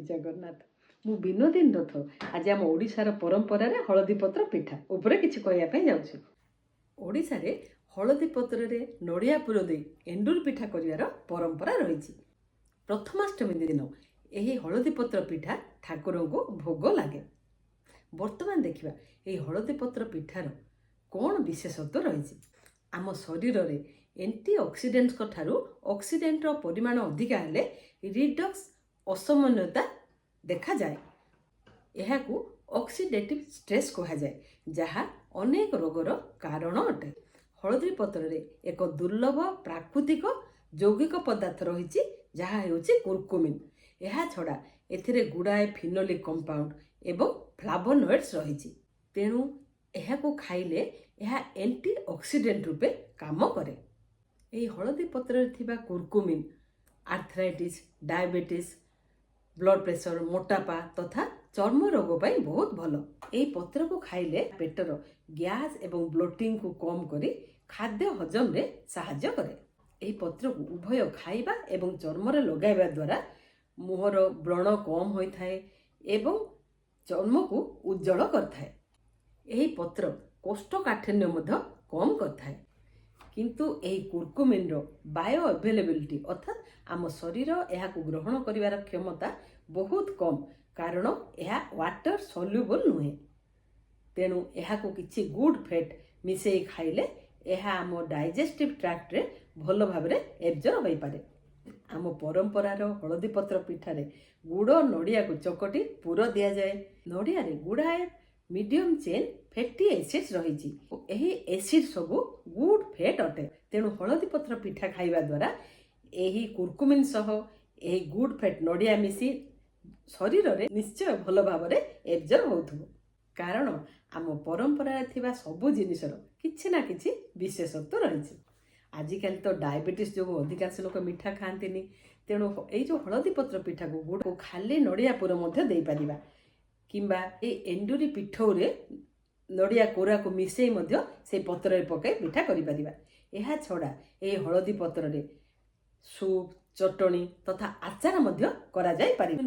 ଜଗନ୍ନାଥ। ମୁଁ ବିନୋଦିନୀ ରଥ। ଆଜି ଆମ ଓଡ଼ିଶାର ପରମ୍ପରାରେ ହଳଦୀ ପତ୍ର ପିଠା ଉପରେ କିଛି କହିବା ପାଇଁ ଯାଉଛି। ଓଡ଼ିଶାରେ ହଳଦୀ ପତ୍ରରେ ନଡ଼ିଆ ପୁର ଦେଇ ଏଣ୍ଡୁରି ପିଠା କରିବାର ପରମ୍ପରା ରହିଛି। ପ୍ରଥମାଷ୍ଟମୀ ଦିନ ଏହି ହଳଦୀ ପତ୍ର ପିଠା ଠାକୁରଙ୍କୁ ଭୋଗ ଲାଗେ। ବର୍ତ୍ତମାନ ଦେଖିବା, ଏହି ହଳଦୀ ପତ୍ର ପିଠାର କ'ଣ ବିଶେଷତ୍ୱ ରହିଛି। ଆମ ଶରୀରରେ ଆଣ୍ଟି ଅକ୍ସିଡେଣ୍ଟଙ୍କ ଠାରୁ ଅକ୍ସିଡେଣ୍ଟର ପରିମାଣ ଅଧିକା ହେଲେ ରିଡକ୍ସ ଅସମନ୍ୱୟତା ଦେଖାଯାଏ। ଏହାକୁ ଅକ୍ସିଡେଟିଭ୍ ଷ୍ଟ୍ରେସ୍ କୁହାଯାଏ, ଯାହା ଅନେକ ରୋଗର କାରଣ ଅଟେ। ହଳଦୀ ପତ୍ରରେ ଏକ ଦୁର୍ଲଭ ପ୍ରାକୃତିକ ଯୌଗିକ ପଦାର୍ଥ ରହିଛି, ଯାହା ହେଉଛି କୁର୍କୁମିନ୍। ଏହା ଛଡ଼ା ଏଥିରେ ଗୁଡ଼ାଏ ଫିନୋଲିକ୍ କମ୍ପାଉଣ୍ଡ ଏବଂ ଫ୍ଲାଭୋନଏଡ୍ସ ରହିଛି। ତେଣୁ ଏହାକୁ ଖାଇଲେ ଏହା ଆଣ୍ଟି ଅକ୍ସିଡେଣ୍ଟ ରୂପେ କାମ କରେ। ଏହି ହଳଦୀ ପତ୍ରରେ ଥିବା କୁର୍କୁମିନ୍ ଆର୍ଥରାଇଟିସ୍, ଡାଇବେଟିସ୍, ବ୍ଲଡ୍ ପ୍ରେସର, ମୋଟାପା ତଥା ଚର୍ମ ରୋଗ ପାଇଁ ବହୁତ ଭଲ। ଏହି ପତ୍ରକୁ ଖାଇଲେ ପେଟର ଗ୍ୟାସ୍ ଏବଂ ବ୍ଲୋଟିଂକୁ କମ୍ କରି ଖାଦ୍ୟ ହଜମରେ ସାହାଯ୍ୟ କରେ। ଏହି ପତ୍ରକୁ ଉଭୟ ଖାଇବା ଏବଂ ଚର୍ମରେ ଲଗାଇବା ଦ୍ୱାରା ମୁହଁର ବ୍ରଣ କମ୍ ହୋଇଥାଏ ଏବଂ ଚର୍ମକୁ ଉଜ୍ଜଳ କରିଥାଏ। ଏହି ପତ୍ର କୋଷ୍ଠକାଠିନ୍ୟ ମଧ୍ୟ କମ୍ କରିଥାଏ। କିନ୍ତୁ ଏହି କୁର୍କୁମିନ୍ର ବାୟୋ ଆଭେଲେବିଲିଟି, ଅର୍ଥାତ୍ ଆମ ଶରୀର ଏହାକୁ ଗ୍ରହଣ କରିବାର କ୍ଷମତା ବହୁତ କମ୍, କାରଣ ଏହା ୱାଟର ସଲ୍ୟୁବଲ୍ ନୁହେଁ। ତେଣୁ ଏହାକୁ କିଛି ଗୁଡ୍ ଫେଟ୍ ମିଶାଇ ଖାଇଲେ ଏହା ଆମ ଡାଇଜେଷ୍ଟିଭ୍ ଟ୍ରାକ୍ଟରେ ଭଲ ଭାବରେ ଏବଜର୍ବ ହୋଇପାରେ। ଆମ ପରମ୍ପରାର ହଳଦୀ ପତ୍ର ପିଠାରେ ଗୁଡ଼ ନଡ଼ିଆକୁ ଚକଟି ପୁର ଦିଆଯାଏ। ନଡ଼ିଆରେ ଗୁଡ଼ାଏ ମିଡ଼ିୟମ୍ ଚେନ୍ ଫ୍ୟାଟି ଏସିଡ୍ସ ରହିଛି ଓ ଏହି ଏସିଡ୍ ସବୁ ଗୁଡ୍ ଫେଟ୍ ଅଟେ। ତେଣୁ ହଳଦୀ ପତ୍ର ପିଠା ଖାଇବା ଦ୍ୱାରା ଏହି କୁର୍କୁମିନ୍ ସହ ଏହି ଗୁଡ୍ ଫେଟ୍ ନଡ଼ିଆ ମିଶି ଶରୀରରେ ନିଶ୍ଚୟ ଭଲ ଭାବରେ ଏବଜର୍ବ ହେଉଥିବ, କାରଣ ଆମ ପରମ୍ପରାରେ ଥିବା ସବୁ ଜିନିଷର କିଛି ନା କିଛି ବିଶେଷତ୍ୱ ରହିଛି। ଆଜିକାଲି ତ ଡାଇବେଟିସ୍ ଯୋଗୁଁ ଅଧିକାଂଶ ଲୋକ ମିଠା ଖାଆନ୍ତିନି। ତେଣୁ ଏଇ ଯେଉଁ ହଳଦୀ ପତ୍ର ପିଠାକୁ ଗୁଡ଼, ଖାଲି ନଡ଼ିଆ ପୁର ମଧ୍ୟ ଦେଇପାରିବା କିମ୍ବା ଏଇ ଏଣ୍ଡୁରି ପିଠଉରେ ନଡ଼ିଆ କୋରାକୁ ମିଶାଇ ମଧ୍ୟ ସେଇ ପତ୍ରରେ ପକାଇ ପିଠା କରିପାରିବା। ଏହା ଛଡ଼ା ଏହି ହଳଦୀ ପତ୍ରରେ ସୁପ୍, ଚଟଣି ତଥା ଆଚାର ମଧ୍ୟ କରାଯାଇପାରିବ।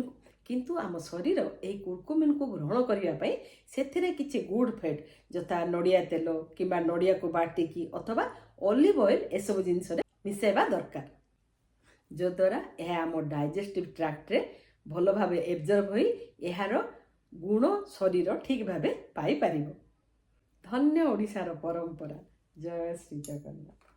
କିନ୍ତୁ ଆମ ଶରୀର ଏହି କୁର୍କୁମିନ୍କୁ ଗ୍ରହଣ କରିବା ପାଇଁ ସେଥିରେ କିଛି ଗୁଡ୍ ଫେଟ୍ ଯଥା ନଡ଼ିଆ ତେଲ କିମ୍ବା ନଡ଼ିଆକୁ ବାଟିକି ଅଥବା ଅଲିଭ୍ ଅଏଲ୍, ଏସବୁ ଜିନିଷରେ ମିଶାଇବା ଦରକାର, ଯଦ୍ୱାରା ଏହା ଆମ ଡାଇଜେଷ୍ଟିଭ୍ ଟ୍ରାକ୍ଟରେ ଭଲ ଭାବେ ଏବଜର୍ବ ହୋଇ ଏହାର ଗୁଣ ଶରୀର ଠିକ୍ ଭାବେ ପାଇପାରିବ। ଧନ୍ୟ ଓଡ଼ିଶାର ପରମ୍ପରା। ଜୟ ଶ୍ରୀ ଜଗନ୍ନାଥ।